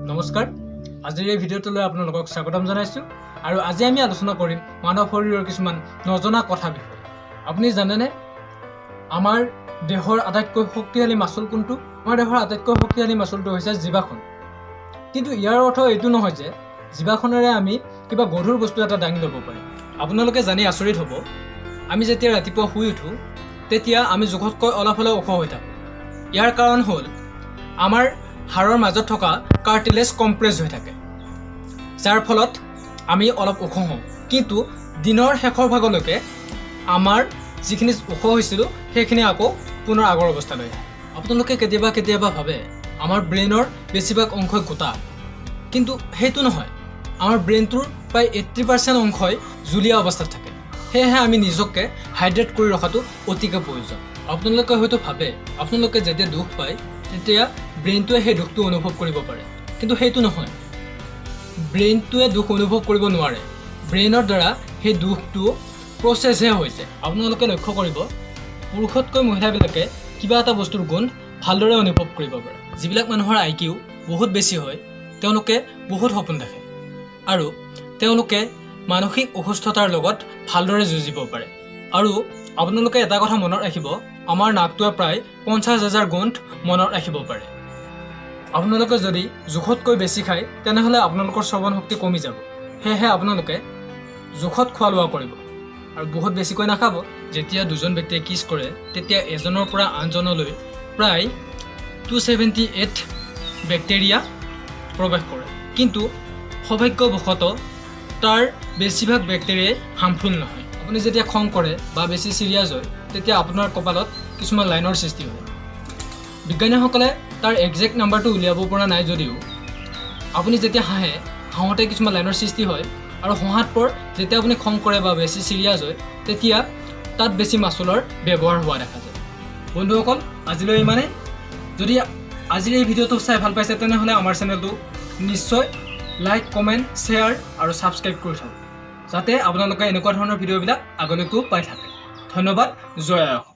নমস্কাৰ, আজিৰ এই ভিডিঅ'টোলৈ আপোনালোকক স্বাগতম জনাইছোঁ আৰু আজি আমি আলোচনা কৰিম মানৱ শৰীৰৰ কিছুমান নজনা কথা বিষয়ে। আপুনি জানেনে আমাৰ দেহৰ আটাইতকৈ শক্তিশালী মাচুল কোনটো? আমাৰ দেহৰ আটাইতকৈ শক্তিশালী মাচুলটো হৈছে জিভাখন। কিন্তু ইয়াৰ অৰ্থ এইটো নহয় যে জিভাখনেৰে আমি কিবা গধুৰ বস্তু এটা দাঙি ল'ব পাৰিম। আপোনালোকে জানি আচৰিত হ'ব, আমি যেতিয়া ৰাতিপুৱা শুই উঠোঁ, তেতিয়া আমি জোখতকৈ অলপ হ'লেও ওখ হৈ থাকোঁ। ইয়াৰ কাৰণ হ'ল আমাৰ হাড়ৰ মাজত থকা কাৰ্টিলেজ কম্প্ৰেছ হৈ থাকে, যাৰ ফলত আমি অলপ ওখ হওঁ। কিন্তু দিনৰ শেষৰ ভাগলৈকে আমাৰ যিখিনি ওখ হৈছিলোঁ, সেইখিনি আকৌ পুনৰ আগৰ অৱস্থালৈ আহে। আপোনালোকে কেতিয়াবা কেতিয়াবা ভাবে আমাৰ ব্ৰেইনৰ বেছিভাগ অংশই গোটা, কিন্তু সেইটো নহয়। আমাৰ ব্ৰেইনটোৰ প্ৰায় 80% অংশই জুলীয়া অৱস্থাত থাকে। সেয়েহে আমি নিজকে হাইড্ৰেট কৰি ৰখাটো অতিকে প্ৰয়োজন। আপোনালোকে হয়তো ভাবে আপোনালোকে যেতিয়া দুখ পায়, তেতিয়া ব্ৰেইনটোৱে সেই দুখটো অনুভৱ কৰিব পাৰে, কিন্তু সেইটো নহয়। ব্ৰেইনটোৱে দুখ অনুভৱ কৰিব নোৱাৰে। ব্ৰেইনৰ দ্বাৰা সেই দুখটো প্ৰচেছহে হৈছে। আপোনালোকে লক্ষ্য কৰিব, পুৰুষতকৈ মহিলাবিলাকে কিবা এটা বস্তুৰ গোন্ধ ভালদৰে অনুভৱ কৰিব পাৰে। যিবিলাক মানুহৰ আই কিউ বহুত বেছি হয়, তেওঁলোকে বহুত সপোন দেখে আৰু তেওঁলোকে মানসিক অসুস্থতাৰ লগত ভালদৰে যুঁজিব পাৰে। আৰু আপোনালোকে এটা কথা মনত ৰাখিব, আমাৰ নাকটোৱে প্ৰায় 50,000 গোন্ধ মনত ৰাখিব পাৰে। আপোনালোকে যদি জোখতকৈ বেছি খায়, তেনেহ'লে আপোনালোকৰ শ্ৰৱণ শক্তি কমি যাব। সেয়েহে আপোনালোকে জোখত খোৱা লোৱা কৰিব আৰু বহুত বেছিকৈ নাখাব। যেতিয়া দুজন ব্যক্তিয়ে কিছ কৰে, তেতিয়া এজনৰ পৰা আনজনলৈ প্ৰায় 278 বেক্টেৰিয়া প্ৰৱেশ কৰে। কিন্তু সৌভাগ্যবশতঃ তাৰ বেছিভাগ বেক্টেৰিয়াই হাৰ্মফুল নহয়। আপুনি যেতিয়া খং কৰে বা বেছি চিৰিয়াছ হয়, তেতিয়া আপোনাৰ কপালত কিছুমান লাইনৰ সৃষ্টি হয়। বিজ্ঞানীসকলে তাৰ একজেক্ট নাম্বাৰটো উলিয়াব পৰা নাই যদিও আপুনি যেতিয়া হাঁহে, হাঁহোতে কিছুমান লাইনৰ সৃষ্টি হয় আৰু হঁহাত পৰ যেতিয়া আপুনি খং কৰে বা বেছি চিৰিয়াছ হয়, তেতিয়া তাত বেছি মাচুলৰ ব্যৱহাৰ হোৱা দেখা যায়। বন্ধুসকল, আজিলৈ ইমানেই। যদি আজিৰ এই ভিডিঅ'টো চাই ভাল পাইছে, তেনেহ'লে আমাৰ চেনেলটো নিশ্চয় লাইক, কমেণ্ট, শ্বেয়াৰ আৰু ছাবস্ক্ৰাইব কৰি থ'ব, যাতে আপোনালোকে এনেকুৱা ধৰণৰ ভিডিঅ'বিলাক আগলৈকো পাই থাকে। ধন্যবাদ। জয় আই অসম।